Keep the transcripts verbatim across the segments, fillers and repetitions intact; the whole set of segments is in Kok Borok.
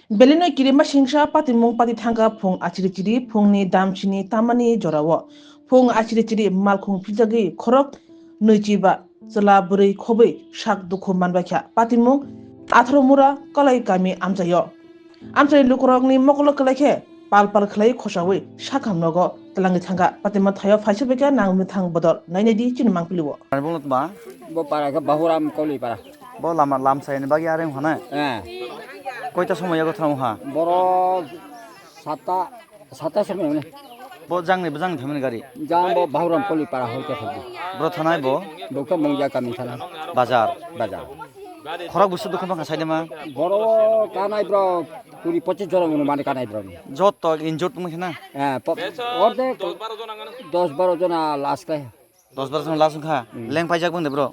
Belino kirima singsa patimung pati thangkha phung achiri chiri phungni damchini tamani jorao. Phung achiri chiri malkhung phijagwi khorok nwichiba chwla bwrwi khobwi sak dukhu manbaikha patimung Atharomura Koloi kami amchaio. Amchai lukurokni mokolo kwlaikhe pal pal khlai khosawi sakham nogo twlangwi thangkha. Patimung thaio phaisa baikha nang mwthang bodol nainai di chini mangpili o. Ani bumung tma? Bo para khe Bahuram Koloi para. Bo lama lamsayani bagwi areng hwnai? Eh. Koita somoyo gothrang ha? Boro satta, satta somoy hwnai. Bo jangni, bo jangni thamani gari? Jang bo Bahuram Koloi para hoite thangdi. Bro thanai bo? Bo khe Mungya kami thana. Bazar? Bazar. Khorok busu dukhu bangkha saide ma? Boro kanai bro, kuri pochis jora mano mani kanai bro ni. Jotto injured wngkhe na? Eh, po-, ordek dos baro jona last khe. Dos baro jona last wngkha? Hmm. Leng paijak bang de bro?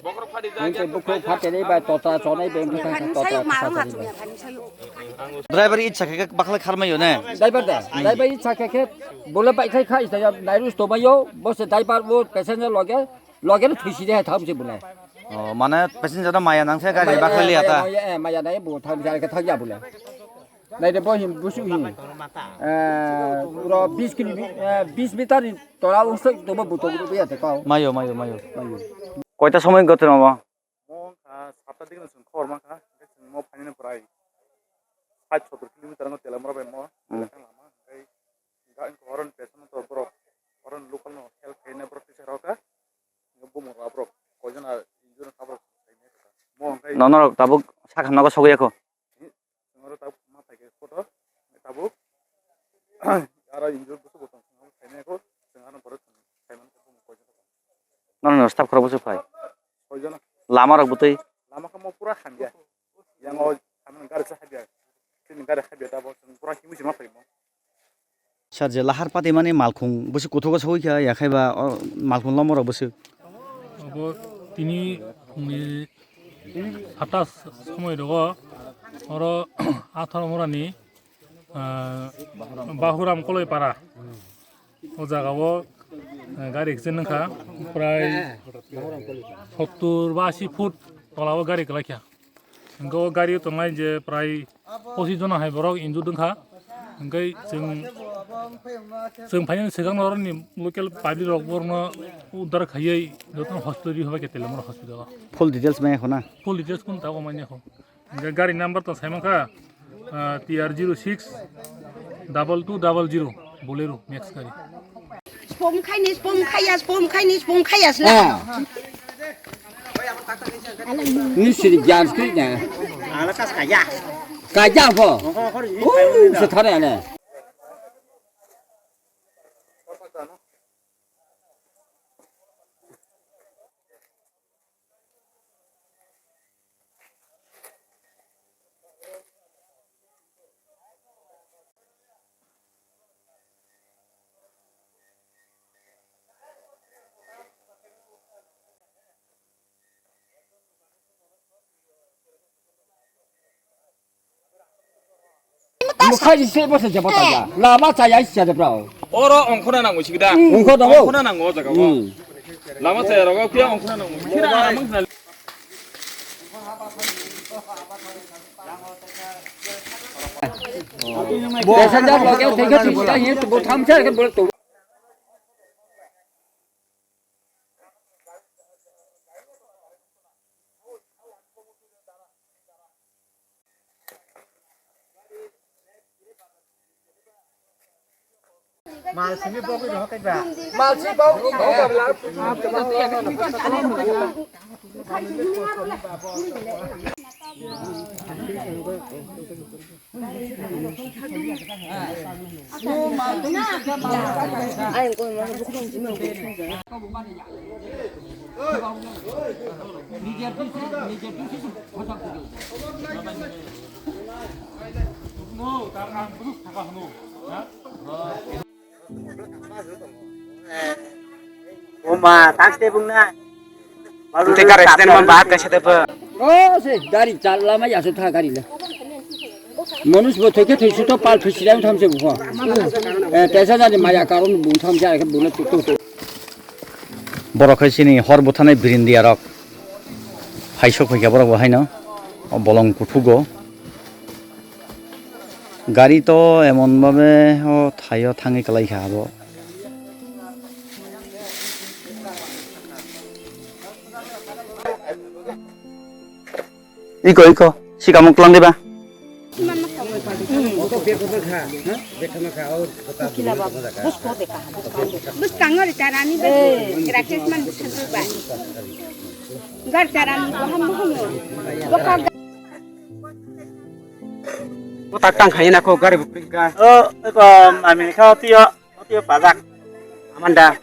Ang tei bukhuk phateri bai tota chonai bai wngkha tota phateri bai. Driver itsa khe bakhlai kharmaio ne? Driver de, driver itsa khe khe bole bai khai khai nairu stomaio, bo se driver bo passenger loge, loge no thuisi de hai tham se bole. Oh, mane passenger no maya nang se gari bakhlai liya ta? Maya, eh, maya nai bo thang ja khe thang ya bole. Naide bo hin busu hin. Eh, pura bis kilo, eh, bis meter ni tola usai to bo buto buto ya te kau. Mayo, mayo, mayo. Mayo. Koita somoy gotor mo? Mo kha satta dik no sung khor ma kha. Mo phani no prai. Sat sottor kilometer no tela mora bai mo. Hmm. Tela kang lama. Kai ga ko horon pesan to bro. Horon local no help khaina bro tisa roka. Bo mo bro. Kojan a injur kha bro. Mo kai. Nono rok tabuk sakha nogo sogwi ya kho. Chwng oro tabuk ma phaikhe photo, tabuk aro injur busu bo tong, chwng abo khainai kho, chwng ano borok chwng khaimani khe bumung koijon. Nono staff khorok busu phai. Koijon? Lama rok bwtwi? Lama khe mo pura hamya. Yang o hamya gari sa hamya. Chini gari hamya tabuk chwng pura himwi se ma phaimo. Sir, je lahar patimani malkhung bwswk kuthugo sogwi kha, ya khai ba o malkhung lomorok bwswk? Obo tini phungni satta somoi rogo oro Atharomurani, ah, Bahuram Koloi para o jagao, ah, gari accident wngkha, prai sottur ba ashi foot tolao gari kwlaikha. Hwnkhe o gari o tongnai je prai pochis jona hai borok injured wngkha. Hwnkhe chwng, chwng phainani swkang norokni local public rok borokno uddar khaiwi jotono hospital rihorbai khe Teliamura hospital o. Full details manya kho na? Full details kunu tabuk manya kho. Hwnkhe gari number to saimankha, ah, T R zero six double two double zero Bolero Max gari. Spom khaini, spom khaya, spom khaini, spom khaya sla. Ah. Ni siri jan skri na. Ala kas kaya. Kaya pho. Oh, se thare ale. Mukha ji se bo se jabo ta ya. Lama cha ya se de bro. Oro ongkhorna nango sikida. Ongkhor nango. Ongkhorna nango o jaga o. Hmm. Lama cha ya rogo kya ongkhorna nango. Kira amang na. Passenger loge theke thik ta ye to bo tham cha ke bo to. Oma, tak te bung na. Tei kare accident man bahat kaisa tepa. Oh, se gari chalama ya se tha gari le. Manush bo theke thei suto pal thei sirai tham se bukho. Eh, tesa jani maya karon bung tham ja ke bung tu tu. Borok hai sini hor buthanai birindia rok. Hai sok phaikha borok bo haino. O bolong kuthugo. Gari to emon babe o thaio thangwi kwlai kha abo. Iko, iko, si kamung tlang diba? Bwskango ri charani bai, Rakesh man bwskango bai. Gar charani boham boham. Bokha. Ko tak tang khaina ko gari bupring ka. O, ko mami kha tiyo, tiyo pajak. Amanda.